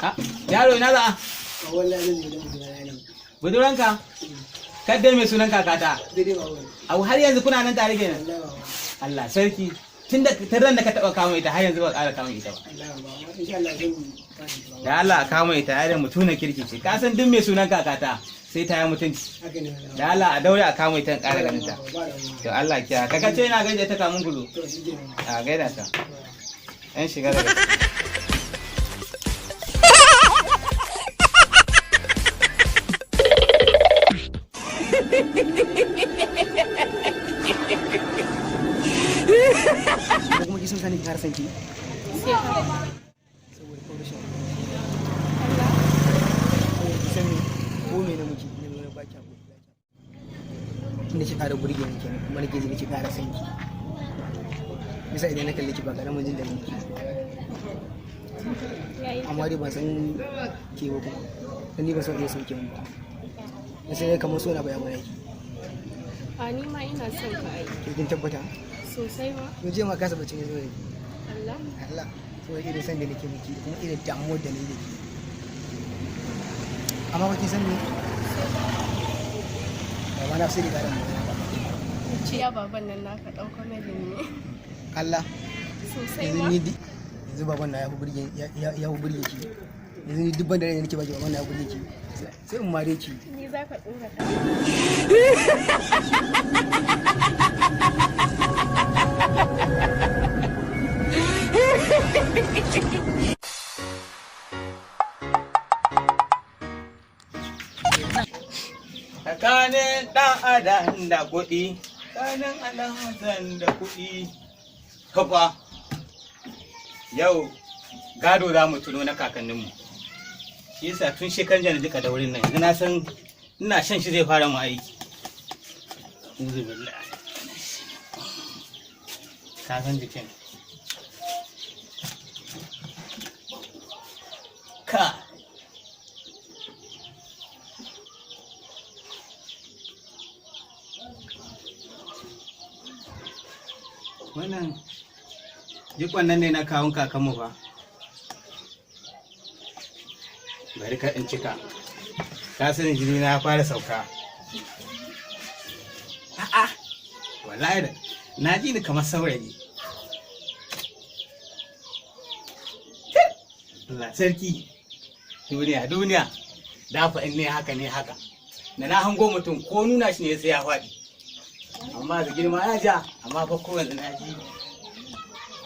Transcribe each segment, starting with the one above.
Ha, yaro, ina za a? Wallahi zan je gidan budurwa ne. Buduranka? Kadda mai sunan kakata. Daidai ba wani. Au, har yanzu kuna nan tare kenan? Wallahi ba wani. Allah sarki. Tun da tun ran da ka taba kawo ita, har yanzu ba ƙara kawo ita ba. Wallahi ba wani, insha Allah zan tashi ba. Da Allah a kawo ita, yaron mutuna kirki ce. Ka san duk mai sunan kakata sai ta yi mutunci. Haka ne wallahi. Da Allah a daure a kawo ita in ƙara ganin ta. Ba da mu. To, Allah kiya. Kaka ce ina gaida ta kamun gudu. To, shi kenan. A gaida ta. Yan shiga daga. Ko kuma kisan sani ki har sanki. Saboda ko rashin. Saboda kisan ne ko me na miki ne na baki abu. Inda ki ƙara burge ni kenan, kuma nake ji nake ƙara san ki. Bisa idan na kalle ki, ba ƙaramin jin daɗi nake. Amma dai ban san ke ba kuma. Dan ni ban san iya son ke mun ba. Dan sai dai kamar so na baya mana ki. A, ni ma ina son ka ai. Ke kin tabbata? Sosai ma. To, jiya ma kasa bacci ne zo da ki. Allah. Allah, saboda irin san da nake miki da kuma irin damuwar da ni da ke. Amma ba kin san me? Baba na sai da ƙarin magana ba. Ciya baban nan naka ɗan comedy ne. Allah. Sosai Yanzu ma. ni yanzu baban na ya fi burge ya fi burge ki. Yanzu ni dubban da nake baki, baban na ya burge ki. Sai in mare ki. Ni za ka ɗora ta. Tsakanin ɗan adam da kuɗi, tsakanin alhassan da kuɗi. Kafa, yau gado za mu tuno na kakanninmu. Shi yasa tun shekaran jiya na jika da wurin nan, yanzu na san ina shan shi zai fara mu aiki. Uzu billahi. Ka san jikin. Ka. Wannan jikon nan ne na kawun kakanmu ba. Bari ka in cika. Ka sani jini na fara sauka. A'a, wallahi da na ji ni kamar saurayi. Allah sarki. Duniya, duniya. Da fa in ne haka ne haka. Da na hango mutum ko nuna shi ne sai ya faɗi. Amma da girma ya ja, amma fa ko yanzu na ji.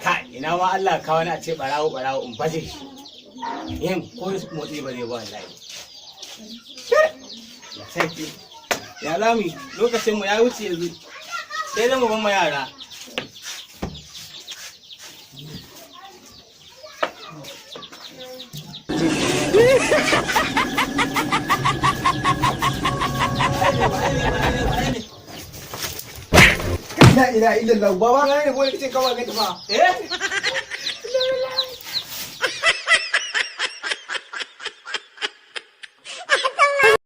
Kai, ina ma Allah ka wani a ce barawo barawo in baje shi. Yin ko motsi ba zai ba wallahi. Ya sarki. Ya lami lokacin mu ya wuce yanzu. Sai zan mu ban ma yara. La ilaha illallah, baba na ne ko kace kawai ka tafa. Eh?